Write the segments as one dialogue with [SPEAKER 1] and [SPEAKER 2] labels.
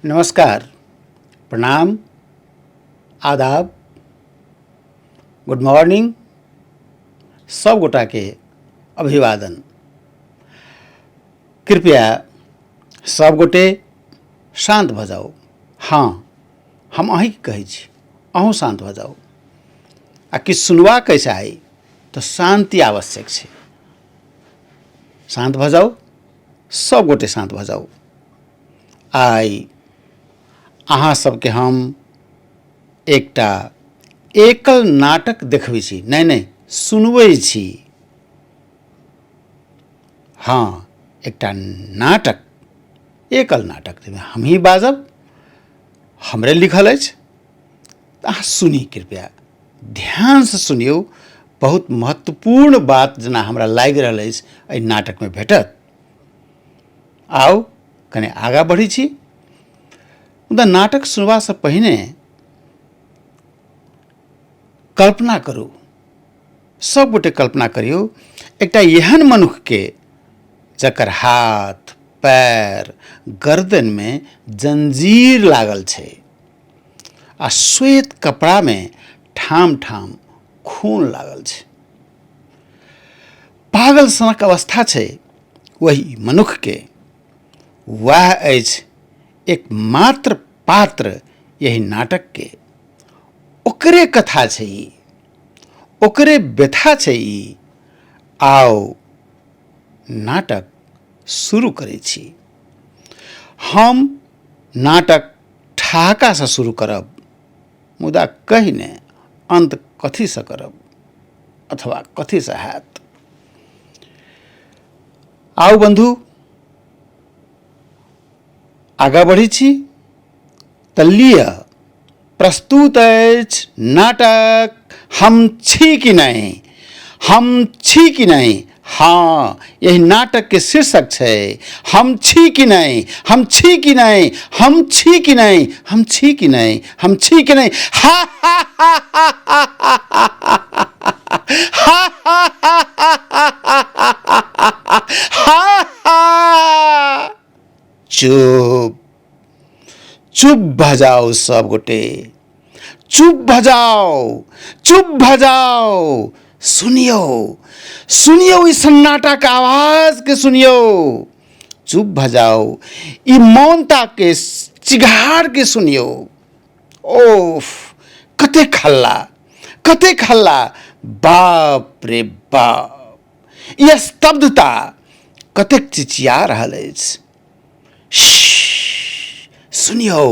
[SPEAKER 1] नमस्कार, प्रणाम, आदाब, गुड मॉर्निंग, सब गोटाके अभिवादन। कृपया सब गोटे शान्त भऽ जाउ। हँ, हम अहीँके कहै छी, अहूँ शान्त भऽ जाउ। आ किछु सुनबाक अछि आइ तऽ शान्ति आवश्यक छै। शान्त भऽ जाउ, सब गोटे शान्त भऽ जाउ। आइ अहाँ सबके हम एकटा एकल नाटक देखबै छी, नहि नहि, सुनबै छी। हँ, एकटा नाटक, एकल नाटक, जाहिमे हमही बाजब, हमरे लिखल अछि। तऽ अहाँ सुनी, कृपया ध्यानसँ सुनियौ। बहुत महत्वपूर्ण बात जेना हमरा लागि रहल अछि एहि नाटकमे भेटत। आउ कने आगाँ बढ़ै छी। मुदा नाटक सुनबासँ पहिने कल्पना करू, सबगोटे कल्पना करियौ एकटा एहन मनुखके जकर हाथ पैर गर्दनमे जंजीर लागल छै आ श्वेत कपड़ामे ठाम ठाम खून लागल छै। पागल सनक अवस्था छै वही मनुखके। वएह अछि एकमात्र पात्र एहि नाटकके। ओकरे कथा छै ई, ओकरे व्यथा छै ई। आउ नाटक शुरू करै छी। हम नाटक ठहाकासँ शुरू करब, मुदा कहि ने अन्त कथीसँ करब अथवा कथीसँ हैत। आउ बन्धु, आगाँ बढ़ै छी। तऽ लिअ, प्रस्तुत अछि नाटक हम छी कि नहि, हम छी कि नहि। हँ, एहि नाटकके शीर्षक छै हम छी कि नहि, हम छी कि नहि, हम छी कि नहि, हम छी कि नहि, हम छी कि नहि। हा हा हा हा हा हा हा हा। चुप चुप भऽ जाउ सब गोटे, चुप भऽ जाउ, चुप भऽ जाउ। सुनियौ, सुनियौ, ई सन्नाटाके आवाजके सुनियौ। चुप भऽ जाउ, ई मौनताके चिघाड़के सुनियौ। ओफ, कतेक हल्ला, कतेक हल्ला, बाप रे बाप। ई स्तब्धता कतेक चिचिया रहल अछि। सुनियौ,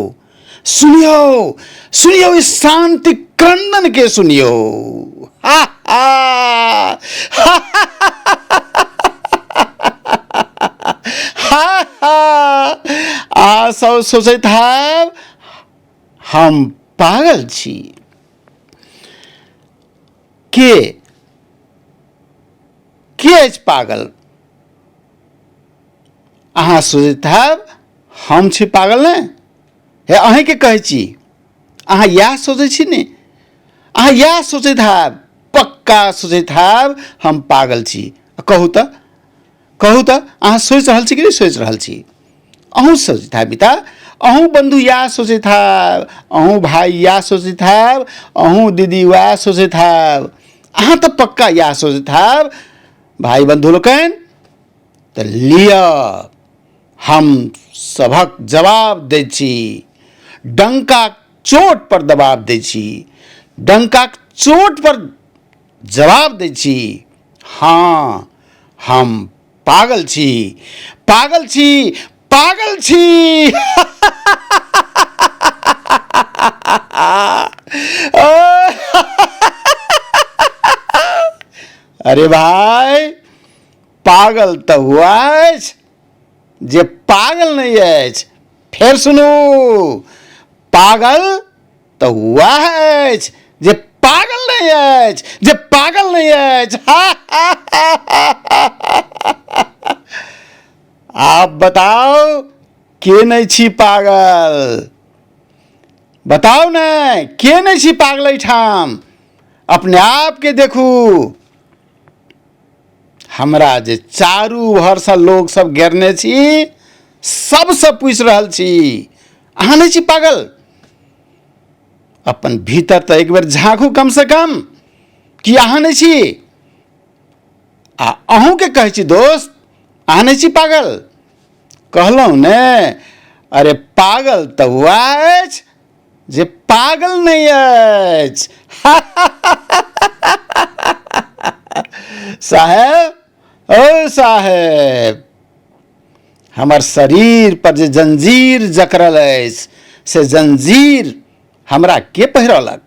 [SPEAKER 1] सुनियौ, सुनियौ, ई शान्ति क्रंदन के सुनियौ। हा हा हा हा। आ सब सोचैत हैब हम पागल छी। के के अछि पागल? अहाँ सोचैत हैब हम छी पागल। नहि हे, अहीँके कहै छी, अहाँ इएह सोचै छी ने, अहाँ इएह सोचैत हैब, पक्का सोचैत हैब हम पागल छी। कहू तऽ, कहू तऽ, अहाँ सोचि रहल छी कि नहि सोचि रहल छी? अहूँ सोचैत हैब मिता, अहूँ बन्धु इएह सोचैत हैब, अहूँ भाइ इएह सोचैत हैब, अहूँ दीदी वएह सोचैत हैब, अहाँ तऽ पक्का इएह सोचैत हैब भाइ बन्धु लोकनि। तऽ लिअ, हम सभक जवाब दै छी, डंकाक चोट पर दबाब दै छी, डंकाक चोट पर जवाब दै छी। हँ, हम पागल छी, पागल छी, पागल छी। अरे भाई, पागल तऽ हुआ अछि जे पागल नहि अछि। फेर सुनू, पागल तऽ वएह अछि जे पागल नहि अछि, जे पागल नहि अछि। आब बताउ, के नहि छी पागल? बताउ ने, के नहि छी पागल एहिठाम? अपने आपके देखू। हमरा जे चारू भरसँ लोक सब घेरने छी, सबसँ पूछि रहल छी, अहाँ नहि छी पागल? अपन भीतर तऽ एक बेर झाँकू कमसँ कम, कि अहाँ नहि छी? आ अहूँके कहै छी दोस्त, अहाँ नहि छी पागल? कहलहुँ ने, अरे पागल तऽ वएह अछि जे पागल नहि अछि। साहेब, ओ साहेब, हमर शरीर पर जे जंजीर जकड़ल अछि से जंजीर हमरा के पहिरौलक?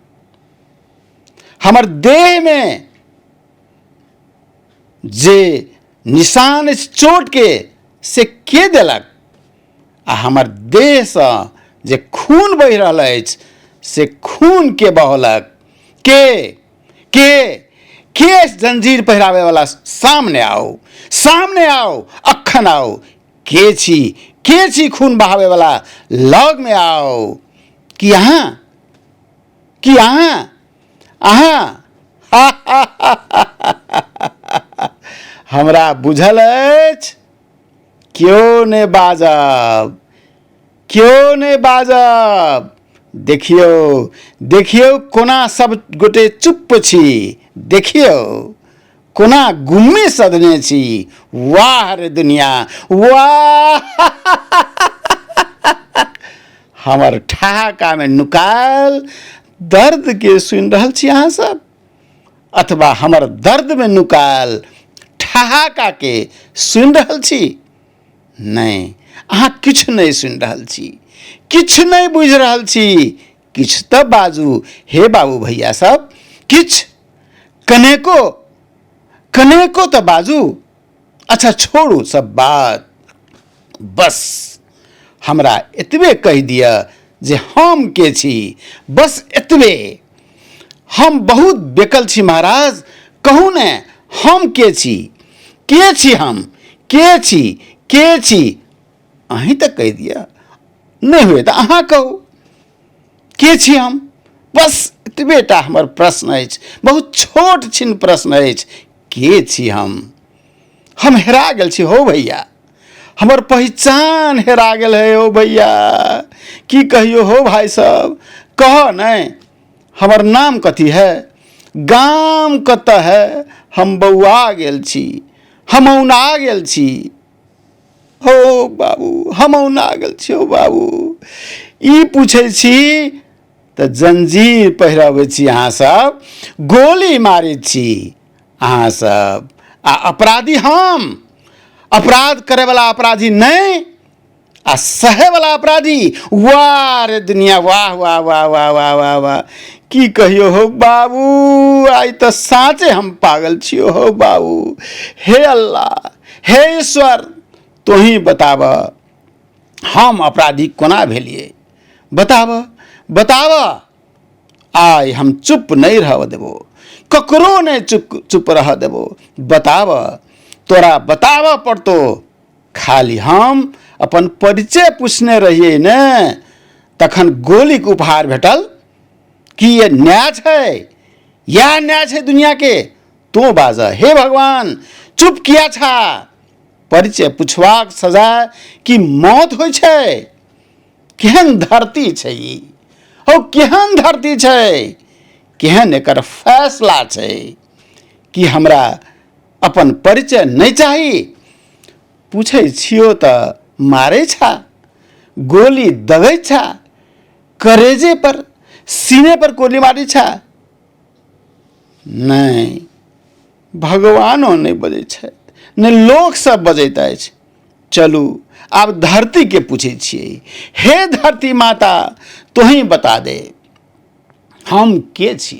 [SPEAKER 1] हमर देहमे जे निशान अछि चोटके से के देलक? आ हमर देहसँ जे खून बहि रहल अछि से खून के बहौलक? के के के जंजीर पहिरावे वाला? सामने आओ, सामने आओ, अखन आओ। के छी, के छी खून बहावे वाला? लग में आओ। कि अहाँ, कि अहाँ, अहाँ? हमरा बुझल अछि, केओ नहि बाजब, केओ नहि बाजब। देखियौ, देखियौ कोना सब गोटे चुप छी, देखियौ कोना गुम्मी सधने छी। वाह रे दुनिया, वाह! हमर ठहाकामे नुकायल दर्दके सुनि रहल छी अहाँ सब, अथवा हमर दर्दमे नुकायल ठहाकाके सुनि रहल छी? नहि, अहाँ किछु नहि सुनि रहल छी, किछु नहि बुझि रहल छी। किछु तऽ बाजू हे बाबू भैया सब, किछु कनेको कनेको तऽ बाजू। अच्छा छोड़ू सब बात, बस हमरा एतबे कहि दिअ जे हम के छी, बस एतबे। हम बहुत बेकल छी महाराज, कहू ने हम के छी, के छी हम, के छी, के छी? अहीं तऽ कहि दिअ, नहि हुए तऽ अहाँ कहू के छी हम। बस एतबे टा हमर प्रश्न अछि, बहुत छोट छिन प्रश्न अछि, के छी हम? हम हेरा गेल छी हो भैया, हमर पहिचान हेरा गेल है हो भैया। की कहियो हो भाई सब, कह नहि हमर नाम कथी है, गाम कतऽ है? हम बौआ गेल छी, हम औना गेल छी हो बाबू, हम औना गेल छी हो बाबू। ई पूछै छी तऽ जंजीर पहिरबै छी अहाँ सब, गोली मारै छी अहाँ सब, आ अपराधी हम, अपराध करैवला अपराधी नहि, आ सहैवला अपराधी। वाह रे दुनिया, वाह वाह वाह वाह वाह वाह वाह! की कहियो हो बाबू, आइ तऽ साँचे हम पागल छियो हो बाबू। हे अल्लाह, हे ईश्वर, तोही बताब हम अपराधी कोना भेलियै, बताब, बताब। आइ हम चुप नहि रह देबो, ककरो नहि चुप चुप रह देबो। बताब, तोरा बताबऽ पड़तो। खाली हम अपन परिचय पूछने रहियै ने, तखन गोलीके उपहार भेटल। की ये न्याय छै? इएह न्याय छै दुनियाके? तोँ बाज हे भगवान, चुप किया छा? परिचय पुछबाक सजाय कि मौत होइ छै? केहन धरती छै ई हौ, केहन धरती छै, केहन एकर फैसला छै कि हमरा अपन परिचय नहि चाही? पूछै छियो तऽ मारै छा, गोली दगै छा, करेजे पर, सीने पर गोली मारै छा। नहि भगवानो नहि बजै छथि, नहि लोकसभ बजैत अछि। चलू आब धरतीके पूछै छियै, हे धरती माता, तोही बता दे हम के छी,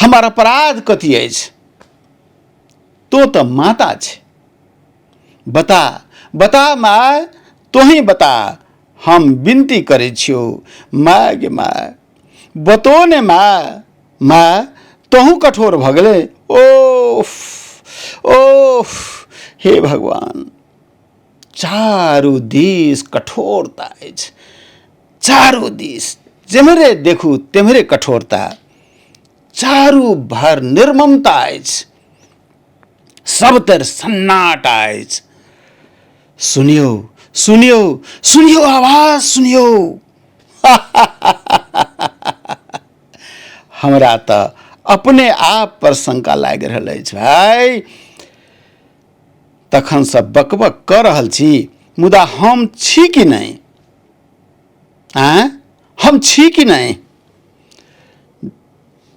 [SPEAKER 1] हमर अपराध कथी अछि? तो तऽ माता छै, बता, बता माय, तोही बता, हम विनती करै छियौ माय गे माय, बतो ने माय। माय, तोहूँ कठोर भऽ गेलै। ओफ ओफ, हे भगवान! चारू दिस कठोरता अछि, चारू दिस जेम्हरे देखू तेम्हरे कठोरता, चारू भर निर्ममता अछि, सबतर सन्नाटा अछि। सुनियौ, सुनियौ, सुनियौ, आवाज सुनियौ। हमरा तऽ अपने आप पर शंका लागि रहल अछि भाइ। तखनसँ बकबक कऽ रहल छी, मुदा हम छी कि नहि? आँय, हम छी कि नहि?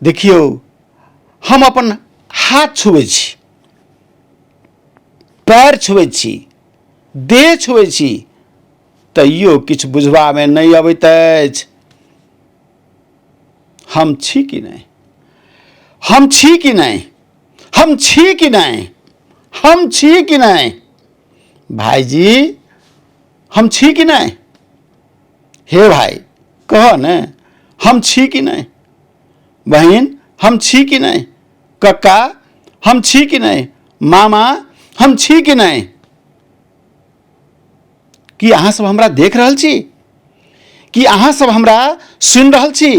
[SPEAKER 1] देखियौ, हम अपन हाथ छुबै छी, पैर छुबै छी, देह छुबै छी, तैयो किछु बुझबामे नहि अबैत अछि। हम छी कि नहि? हम छी कि नहि? हम छी कि नहि? हम छी कि नहि? भाईजी, हम छी कि नहि? हे भाई, कह ने, हम छी कि नहि? बहिन, हम छी कि नहि? कक्का, हम छी कि नहि? मामा, हम छी कि नहि? की अहाँ सब हमरा देख रहल छी? की अहाँ सब हमरा सुनि रहल छी?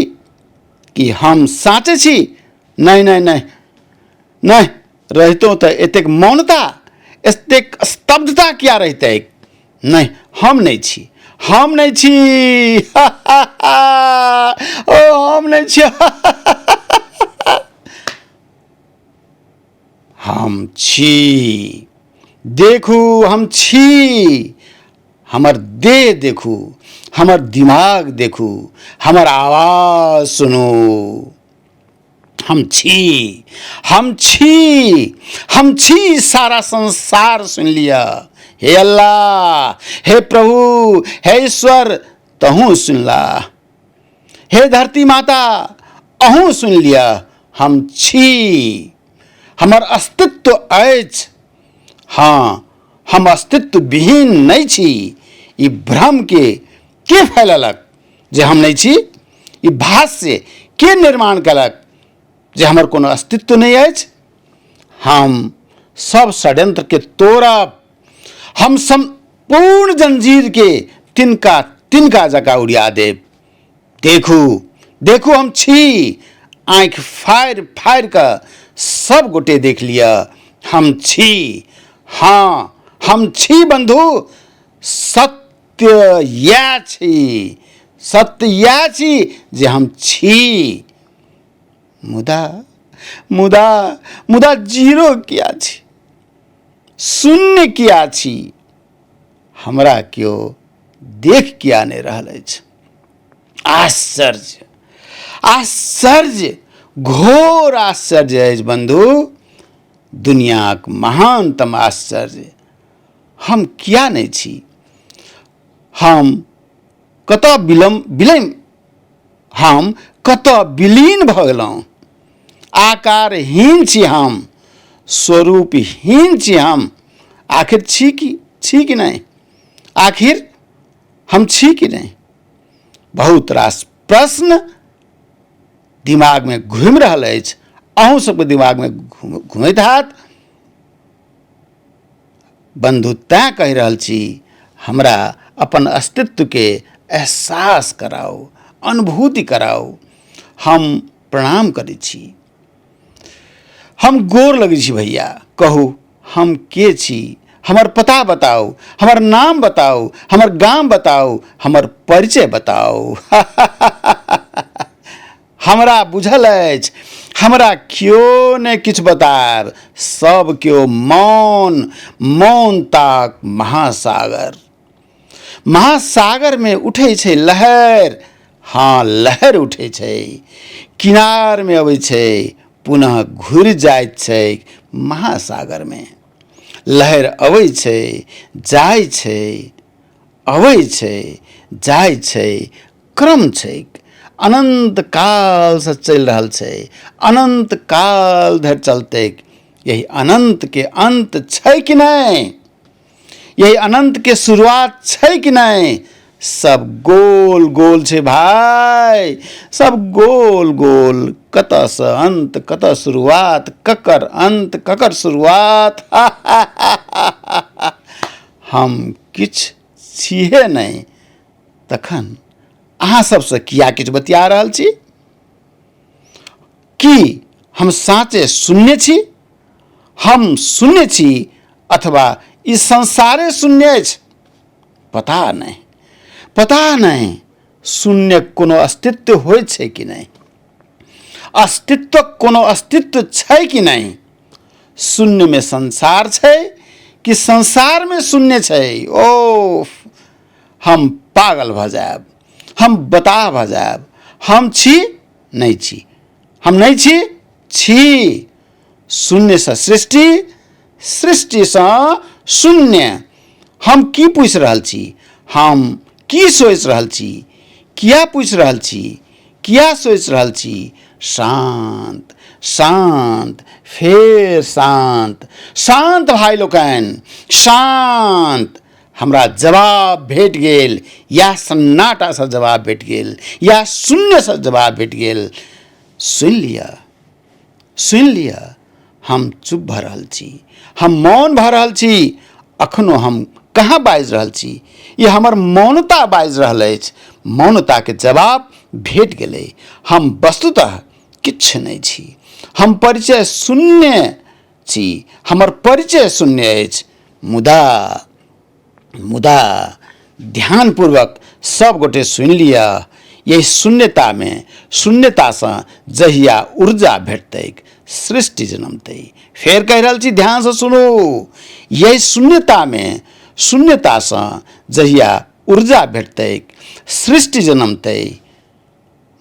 [SPEAKER 1] कि हम साँचे छी? नहि नहि नहि नहि, रहितो तऽ एतेक मौनता, एतेक स्तब्धता किया रहितै? नहि, हम नहि छी, हम नहि छी। ओ, हम नहि छी। हम छी, देखू, हम छी। हमर देह देखू, हमर दिमाग देखू, हमर आवाज सुनू। हम छी, हम छी, हम छी। सारा संसार सुनि लिअ। हे अल्लाह, हे प्रभु, हे ईश्वर, तहूँ सुनला। हे धरती माता, अहूँ सुनि लिअ। हम छी, हमर अस्तित्व अछि। हँ, हम अस्तित्व विहीन नहि छी। ई भ्रमके के फैलेलक जे हम नहि छी? ई भाष्य के निर्माण केलक जे हमर कोनो अस्तित्व नहि अछि? हम सब षड्यंत्रके तोड़ब। हम सम्पूर्ण जंजीरके तिनका तिनका जकाँ उड़िया देब। देखू, देखू, हम छी। आँखि फाड़ि फाड़ि कऽ सब गोटे देख लिअ, हम छी। हँ, हम छी बंधु। सत्य इएह छी, सत्य इएह छी जे हम छी। मुदा मुदा मुदा जीरो किया छी? शून्य किया छी? हमरा केओ देख किया नहि रहल अछि? आश्चर्य, आश्चर्य, घोर आश्चर्य अछि बंधु, दुनियाक महानतम आश्चर्य। हम किया नहि छी? हम कतऽ विलम्ब विलम्ब हम कतऽ विलीन भऽ गेलहुँ? आकारहीन छी हम, स्वरूपहीन छी हम। आखिर छी कि, छी कि नहि? आखिर हम छी कि नहि? बहुत रास प्रश्न दिमागमे घुमि रहल अछि, अहूँ सबके दिमागमे घुमैत हैत बंधु। तैँ कहि रहल छी, हमरा अपन अस्तित्वके एहसास कराउ, अनुभूति कराउ। हम प्रणाम करै छी, हम गोर लगै छी भैया। कहू, हम के छी? हमर पता बताउ, हमर नाम बताउ, हमर गाम बताउ, हमर परिचय बताउ। हमरा बुझल अछि, हमरा केओ नहि किछु बतायब। सब केओ मौन, मौनताक महासागर। महासागरमे उठै छै लहर। हँ, लहर उठै छै, किनारमे अबै छै, पुनः घुरि जाइत छै महासागरमे। लहर अबै छै, जाइ छै, अबै छै, जाइ छै। क्रम छैक, अनन्त कालसँ चलि रहल छै, अनन्त काल धरि चलतैक। यही अनन्तके अन्त छै कि नहि? यही अनन्तके शुरुआत छै कि नहि? सब गोल गोल छै भाइ, सब गोल गोल। कतऽसँ अन्त, कतऽ शुरुआत? ककर अन्त, ककर शुरुआत? हम किछु छिहे नहि, तखन अहाँ सबसँ किया किछु बतिया रहल छी? की हम साँचे शून्य छी? हम शून्य छी अथवा ई संसारे शून्य अछि? पता नहि, पता नहि शून्यक कोनो अस्तित्व होइ छै कि नहि, अस्तित्वक कोनो अस्तित्व छै कि नहि। शून्यमे संसार छै कि संसारमे शून्य छै? ओ हम पागल भऽ जायब, हम बताह भऽ जायब। हम छी नहि छी, हम नहि छी छी। शून्यसँ सृष्टि, सृष्टिसँ शून्य। हम की पूछि रहल छी? हम की सोचि रहल छी? किया पूछि रहल छी? किया सोचि रहल छी? शान्त, शान्त, फेर शान्त, शान्त भाइ लोकनि, शान्त। हमरा जवाब भेट गेल, या सन्नाटासँ जवाब भेट गेल, या शून्यसँ जवाब भेट गेल। सुनि लिअ, सुनि लिअ। हम चुप भऽ रहल छी, हम मौन भऽ रहल छी। अखनो हम कहाँ बाजि रहल छी? ई हमर मौनता बाजि रहल अछि। मौनताके जवाब भेट गेलै। हम वस्तुतः किछु नहि छी। हम परिचय शून्य छी, हमर परिचय शून्य अछि। मुदा मुदा ध्यानपूर्वक सब गोटे सुनि लिअ, एहि शून्यतामे शून्यतासँ जहिया ऊर्जा भेटतैक, सृष्टि जनमतै। फेर कहि रहल छी, ध्यानसँ सुनू। यही शून्यतामे शून्यतासँ जहिया ऊर्जा भेटतैक, सृष्टि जनमतै।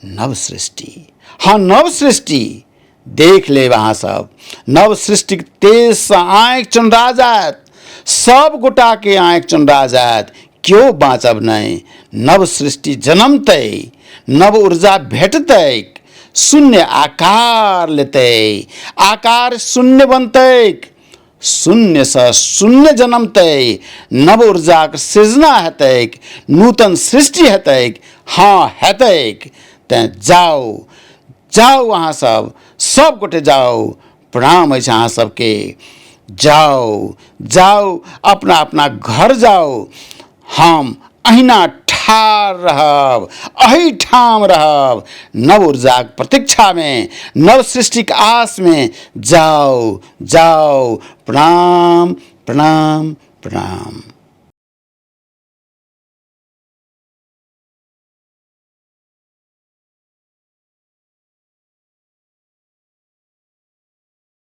[SPEAKER 1] नव सृष्टि, हँ, नव सृष्टि। देख लेब अहाँ सब, नव सृष्टिक तेजसँ आँखि चुनरा जायत, सब गोटाके आँखि चुनरा जायत, केओ बाँचब नहि। नव सृष्टि जनमतै, नव ऊर्जा भेटतैक, शून्य आकार लेतै, आकार शून्य बनतैक, शून्यसँ शून्य जनमतै, नव ऊर्जाक सृजना हेतैक, नूतन सृष्टि हेतैक। हँ, हेतैक। तेँ जाउ, जाउ, अहाँ सब सब गोटे जाउ। प्रणाम अछि अहाँ सबके। जाउ, जाउ, अपना अपना घर जाउ। हम अहिना ठाढ़ रहब, एहिठाम रहब, नव ऊर्जाक प्रतीक्षामे, नव सृष्टिक आसमे। जाउ, जाउ। प्रणाम, प्रणाम, प्रणाम।